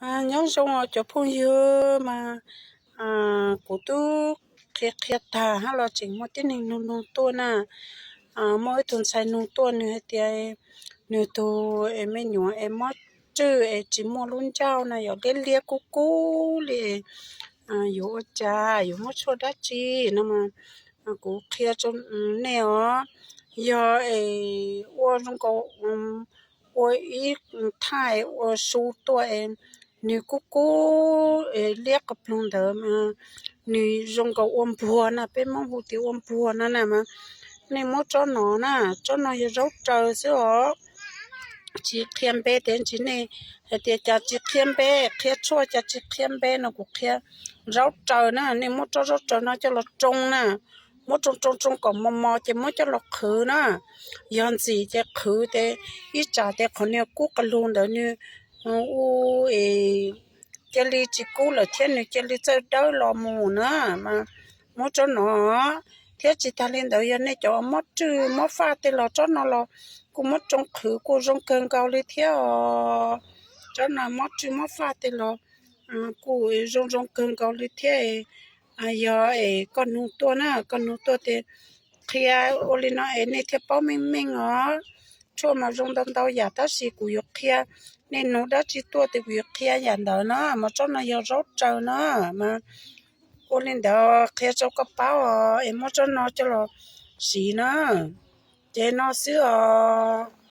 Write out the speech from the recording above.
Nyob zoo cov phooj ywg mas, kuv twb qhia qhia tag hab los tseem muaj tib neeg nug nug tuaj na. Muaj ib tug ntxhais nug tuaj, nws hais tias nws tug es me nyuam es mob rwj es tsis muaj lub ncauj na, yog liab liab kub kub li, yuav ua cas, yuav muab tshuaj dab tsi no mas kuv qhia rau nej os. Yog es ua zoo nkaus ua ib thaj ua su tuaj es nws kub kub es liab qhov ploog ntawd mas nws zoo nkaus ua npuag na, peb Hmoob hu tias ua npuag no na mas nej muab tsob no na, tsob no yog zaub raws xwb os. Tsis qhia npe tes tsis, nej hais tias cas tsis qhia npe, qhia tshuaj cas tsis qhia npe no, kuv qhia zaub raws na. Nej muab tsob zaub raws no coj los roo na, muab roo roo roo kom mos mos ces muab coj los qhwv na. Yog ntxim ces qhwv tes ib tsam tes qhov niag kub qa lug ntawd nws u cia li tsis kub lawm thiab nws cia li txawj dawb los mus na. Mas muab tsob no, thiab tsis tag li ntawd yog nej cov mob rwj mob faj tej los tsob no los kuj muab roo qhwv kuj zoo kawg nkaus li thiab os. Tsob no mob rwj mob faj tej los kuj zoo zoo kawg nkaus li thiab. Yog es koj nug tuaj na, koj nug tuaj tes qhia ua li no es nej thiaj paub meej meej os. Tshuaj mas zoo ntau ntau yam tab sis kuv yuav qhia, nej nug dab tsi tuaj tes kuv yuav qhia yam ntawd na. Mas tsob no yog zaub raws na, mas ua li ntawd qhia rau koj paub os, es muab tsob no coj los siv na. Ces no xwb os.